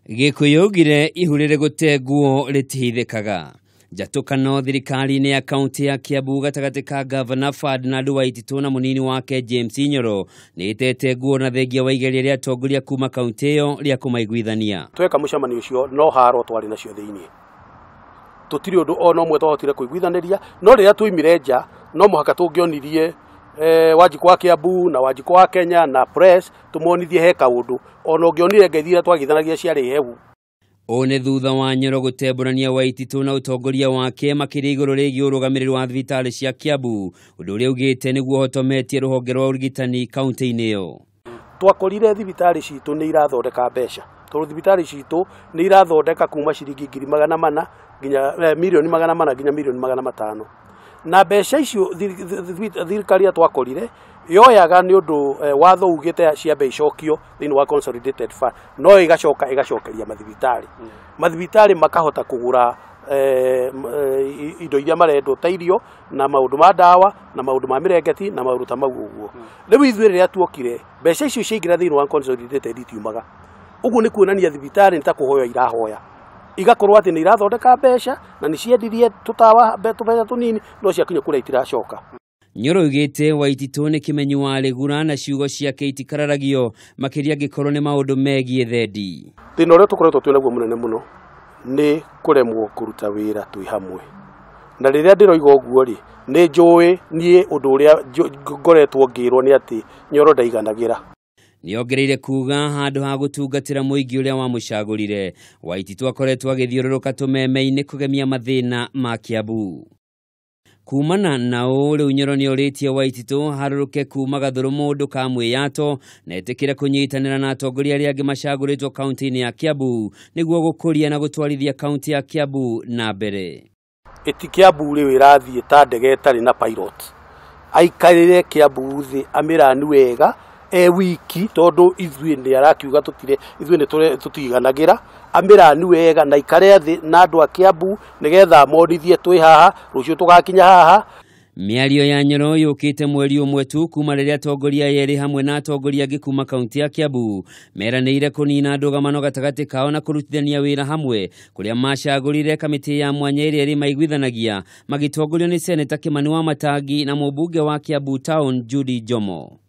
Gĩkũyũ augire ihu rĩrĩ gũte nguo rĩtihithĩkaga. Njatũkano thirikari-inĩ ya kaunti ya Kiambu gatagatĩ ka Gavana Ferdinand Waititu na mũnini wake James Nyoro nĩ ĩtete nguo na thengia wa igeria rĩa atongoria kuma kaunti ĩyo rĩa kũmaiguithania. Tweka mũcemanio ũcio no haro twarĩ nacio thĩinĩ, tũtirĩ ũndũ ona ũmwe twahotire kũiguithanĩria, no rĩrĩa twoimire nja no mũhaka tũngĩonirie Wanjikũ wa Kiambu na Wanjikũ wa Kenya na press tũmonithie he kaũndũ ona ũngĩonire ngeithi iria twagithanagia ciarĩ hehu. Ũũ nĩ thutha wa Nyoro gũtembũrania Waititu na ũtongoria wake makĩria igũrũ rĩgiĩ ũrũgamĩrĩri wa thibitarĩ cia Kiambu, ũndũ ũrĩa augĩte nĩguo ũhotometie rũhonge rwa ũrigitani kaunti-inĩ ĩyo. Twakorire thibitarĩ citũ nĩ irathondeka mbeca, tondũ thibitarĩ citũ nĩ irathondeka kuma ciringi ngiri magana mana nginya mirioni magana mana nginya mirioni magana matano, na mbeca icio thirikari ya twakorire yoyaga nĩ ũndũ watho ugĩte ciambe icokio thĩinĩ wa consolidated fund, no ĩgacoka ĩgacokeria mathibitarĩ. Mathibitarĩ makahota kũgũra indo iria marendwo ta irio na maũndũ ma ndawa na maũndũ ma mĩrengeti na maũndũ ta mau ũguo. Rĩu ithuĩ rĩrĩa tuokire mbeca icio ciaingĩra thĩinĩ wa consolidated itiumaga, ũguo nĩ kuonania thibitarĩ nĩ ta kũhoya irahoya, igakorwo atĩ nĩ irathondeka mbeca na nĩ ciendirie tũtawa tũbeca tũnini no ciakinya kũrĩa itiracoka. Nyoro augĩte Waititu nĩ kĩmenyi wa rĩgura na ciugo ciake itikararagio makĩria angĩkorwo nĩ maũndũ megiĩ thendi. Thĩna ũrĩa tũkoretwo twĩ naguo mũnene mũno nĩ kũremwo kũruta wĩra twĩ hamwe, na rĩrĩa ndĩroiga ũguo rĩ, nĩ njũĩ niĩ ũndũ ũrĩa ngoretwo ngĩrwo nĩ atĩ Nyoro ndaiganagĩra. Nĩongereire kuga handũ ha gũtungatĩra mũingĩ ũrĩa wamũcagũrire, Waititu akoretwo agĩthiũrũrũka tũmeme-inĩ kũgemia mathĩna ma Kiambu. Kumana na ũũ rĩu Nyoro nĩorĩtie Waititu harũrũke kuma gathũrũ mũndũ ka mwĩyato na etĩkĩre kũnyitanĩra na atongoria arĩa angĩ macagũrĩtwo kaunti-inĩ ya Kiambu nĩguo gũkũria na gũtwarithia kaunti ya Kiambu na mbere. Ĩti Kiambu rĩu ĩrathiĩ ta ndege ĩtarĩ na pilot, aikarĩre Kiambu thĩ amĩrani wega e wiki, tondũ ithuĩ nĩ arakiuga tũtire ithuĩ nĩ tũtiganagĩra, amĩrani wega na ikare thĩ na andũ a Kiambu nĩgetha monithie twĩ haha rũciũ tũgakinya haha. Mĩario ya Nyoro yũkĩte mweri ũmwe tu kuma rĩrĩa atongoria erĩ hamwe na atongoria angĩ kuma kaunti ya Kiambu meranĩire kũnina ndũgamano gatagatĩ kao na kũrutithania wĩra hamwe, kũrĩa macagũrire kamĩtĩ ya mwanya ĩrĩa ĩrĩmaiguithanagia magĩtongorio nĩ Seneta Kimani Wamatangi na mũmbunge wa Kiambu Town Judy Njomo.